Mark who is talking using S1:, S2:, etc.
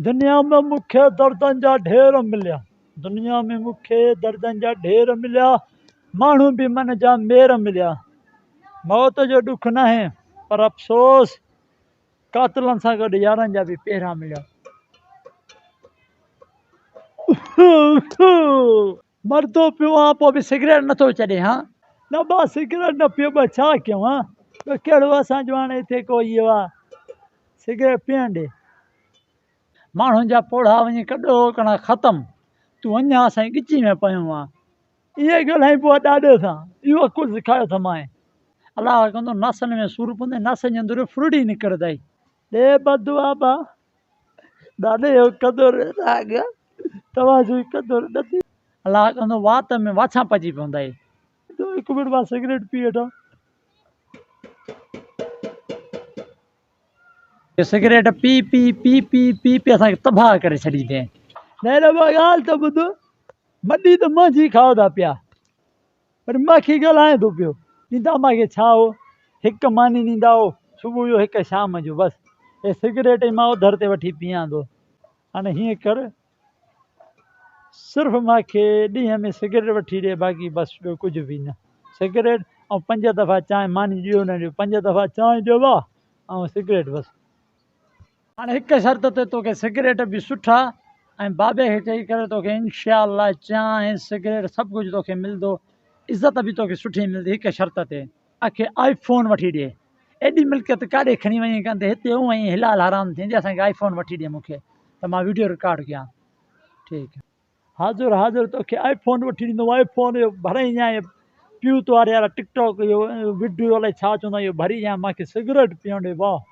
S1: دنيا ۾ مون کي دردن جا ڍير مليا. دنيا ۾ مون کي دردن جا ڍير مليا. ماڻهو به من جا مير مليا. موت جو ڏک ناهي پر افسوس قاتلن سان گڏ يارن جا به پهرا مليا. مردو پيو آن پوء به سگريٽ نٿو ڇڏي هان. نه با سگريٽ نه پيو ٻه ڇا ڪيون هان ٻيو ڪهڙو اسان جو هاڻي هتي ڪو اهو آ سگريٽ پيئڻ ڏي. ماڻهن جا پوڙها وڃي ڪڏهوڪڻا ختم تون اڃا اسان جي ڳچي ۾ پيو آن. ائين ڳالهائبو آ ڏاڏي سان اهو عقل سکايو اٿمانء. الله ڪندو ناسن ۾ سور پوندئي ناسن جي اندر ڦرڙي نڪرندئي. ڏي بددعا با ڏاڏي جو قدر راڳ توهان جو قدر نه ٿي. الله ڪندو وات ۾ واڇان پئجي پوندئي. هڪ منٽ مان سگريٽ پي وٺان. Cigarette P P P P P P اسان کي تباهه ڪري ڇڏي اٿئي. نه نه ٻه ڳالهه ته ٻڌ مڏي ته منهنجي کائو ٿا پيا پر ماکي ڳالهائين ٿو پيو. ڏيندا ماکي ڇا هو هڪ ماني ڏيندا هو صبح جو هڪ شام جو بس هي سگريٽ ئي مان اوڌر تي وٺي پيان ٿو هاڻي هيئن ڪر صرف ماکي ڏينهن ۾ سگريٽ وٺي ڏي باقي بس ٻيو ڪجهه به نه سگريٽ ۽ پنج دفعا چانهه ماني ڏيو نه ڏيو پنج دفعا چانهه ڏيو وا ۽ سگريٽ بس. هاڻي هڪ شرط تي توکي سگريٽ به سٺا ۽ بابي کي چئي ڪري توکي انشاء الله چانهه سگريٽ سڀ ڪجهه توکي ملندو عزت به توکي سٺي ملندي هڪ شرط تي. اکي آئي فون وٺي ڏي. ايڏي ملڪيت ڪاڏي کڻي وئين ڪندي هتي اونئن ئي حلال حرام ٿيندي اسان کي آئي فون وٺي ڏي مون کي ته مان ويڊيو رڪارڊ ڪيان ٺيڪ. حاضر حاضر توکي آئي فون وٺي ڏيندم آئي فون اهو ڀرئي يا پيو تو واري يار ٽڪ ٽاڪ اهو ويڊيو الائي ڇا چوندا اهو ڀري يا مان کي سگريٽ پيئڻ ڏي واهه.